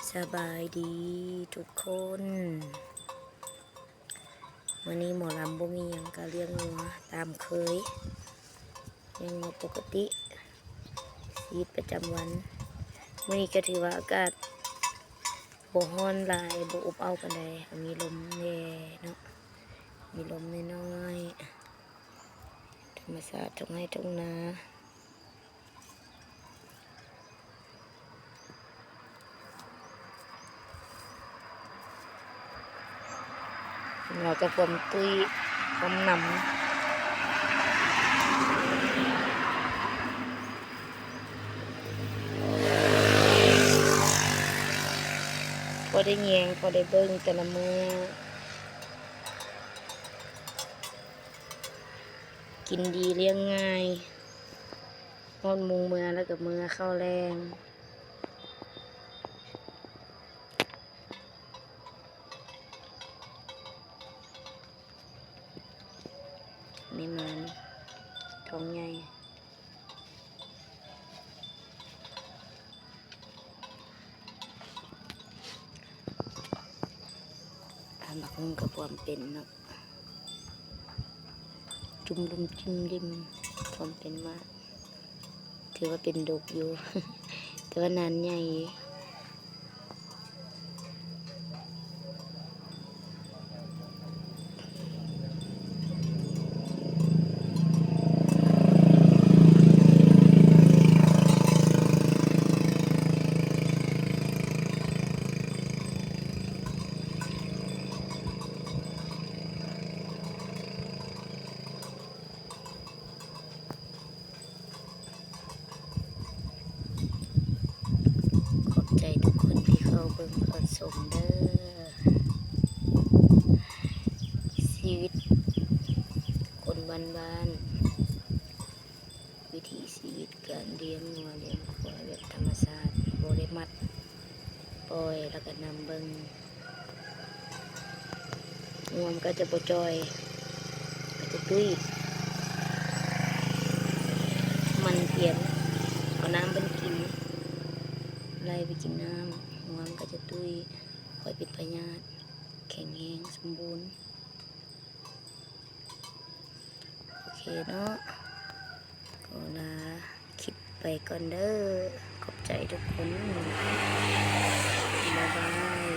ສະບາຍດີທຸກຄົນ, ມື້ນີ້ໝໍລຳບໍ່ມີຫຍັງ ກະລ້ຽງງົວຕາມເຄີຍ, ລ້ຽງງົວປົກກະຕິ ຊີວິດປະຈຳວັນ. ມື້ນີ້ກະຖືວ່າອາກາດບໍ່ຮ້ອນຫຼາຍ ບໍ່ອົບເອົ້າປານໃດ, ມີລົມແດ່ເນາະ, ມີລົມນ້ອຍໆ, ທຳມະຊາດທົ່ງໄຮ່ທົ່ງນາ. ເປັນວ່າກະພວມຕຸ້ຍພວມໜຳ ພໍໄດ້ແຍງ ພໍໄດ້ເບິ່ງແຕ່ລະມື້. ກິນດີລ້ຽງງ່າຍ, ຮອດໂມງເມືອແລ້ວກະເມືອເຂົ້າແລງ. ແມ່ມານທ້ອງໃຫຍ່. ອາ ໝາກຫຸ່ງກະພວມເປັນເນາະ, ຈຸ່ມລຸມຈິ່ມລິມ ພວມເປັນມາກ. ຖືວ່າເປັນດົກຢູ່ ແຕ່ວ່າໜານໃຫຍ່. ຂອບໃຈທຸກຄົນທີ່ເຂົ້າເບິ່ງເຂົ້າຊົມເດີ. ຊີວິດຄົນບ້ານໆ ວິຖີຊີວິດການລ້ຽງງົວລ້ຽງຄວາຍແບບທຳມະຊາດ, ບໍ່ໄດ້ມັດ ປ່ອຍແລ້ວກະນຳເບິ່ງ. ງົວມັນກະຈະບໍ່ຈ່ອຍ ກະຈະຕຸ້ຍ, ໝັ່ນພຽນເອົານ້ຳເພິ່ນກິນ, ໄລ່ໄປກິນນ້ຳ, ງົວມັນກະຈະຕຸ້ຍ, ຄ່ອຍເປັນພະຍາດ, ແຂງແຮງ ສົມບູນ. ໂອເຄເນາະ, ຂໍລາຄລິບໄປກ່ອນເດີ. ຂອບໃຈທຸກຄົນ, ບາຍບາຍ.